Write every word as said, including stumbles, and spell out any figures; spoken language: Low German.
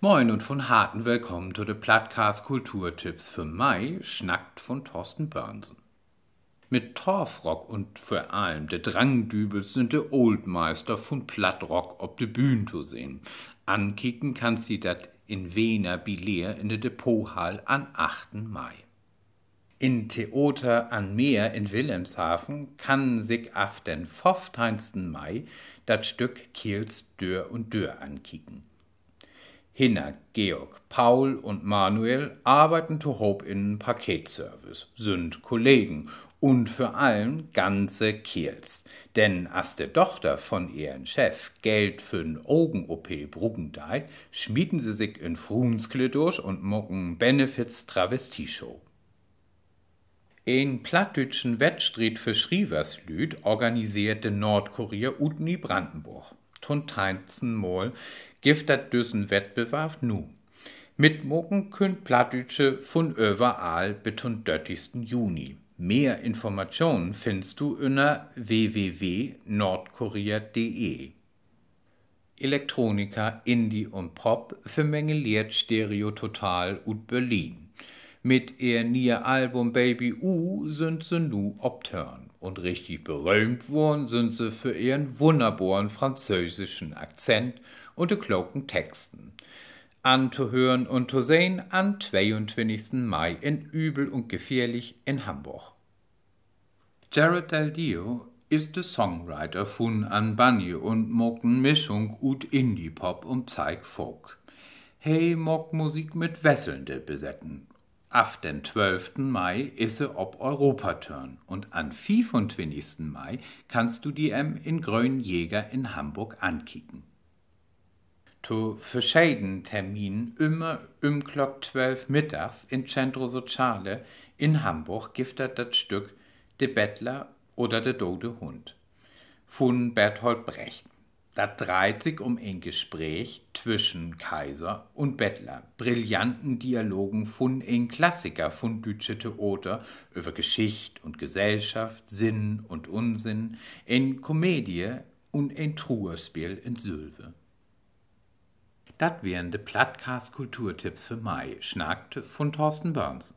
Moin un vun Harten willkamen to de Plattcast Kulturtipps för Mai, snackt vun Thorsten Börnsen. Mit Torfrock un vör allem de Drangdübels sünd de Ooltmeister vun Plattrock op de Bühn to sehn. Ankieken kannst di dat in Weener bi Leer in de Depothall an'n achten Mai. In Theater an't Meer in Wilhelmshaven kann sik af den föffteihnsten Mai dat Stück Keerls Döör un Döör ankieken. Hinner, Georg, Paul un Manuel arbeiden tohoop in en Paketservice, sünd Kollegen un vör allem ganze Keerls. Denn as de Dochter von ehren Chef Geld för en Ogen-O P bruken deit, smieten se sik in Fruenskledaasch un maken Benefits-Travestieshow. En plattdüütschen Wettstriet för Schrieverslüüd organiseert de Noordkurier ut Neebrandenborg. To'n teihnsten Mal gifft dat düssen Wettbewarf nu. Mitmaken köönt Plattdüütsche vun överall bit to'n dörtigsten Juni. Mehr Informatschonen finnst du ünner w w w nordkorea punkt d e. Elektronika, Indie un Pop vermengeleert Stereo Total ut Berlin. Mit ehr nee'e Album Baby Ooh sünd se nu op Tour un richtig beröhmt worrn sünd se för ehren wunnerboren französischen Akzent un de kloken Texten. Antohören un to sehn an'n tweeuntwintigsten Mai in Übel un Gefährlich in Hamborg. Jared DelDio is de Songwriter vun Anbani un maakt en Mischung ut Indie-Pop un Psych-Folk. He maakt Musik mit wesselnde Besetten. Af den twölften Mai is he op Europatour un an'n fiefuntwintigsten Mai kannst du di em in'n Grönen Jäger in Hamborg ankieken. To verscheden Terminen, ümmer üm Klock twölf middags in't Centro Sociale in Hamborg, gifft dat dat Stück De Bettler oder De dode Hund vun Bertolt Brecht. Dat dreiht sik üm en Gespreek twischen Kaiser un Bettler. Brillanten Dialogen vun en Klassiker vun düütsche Theater över Geschicht un Gesellschaft, Sinn un Unsinn, en Komedie un en Truerspeel in Sülve. Dat weren de Plattcast Kulturtipps för Mai, snackt vun Thorsten Börnsen.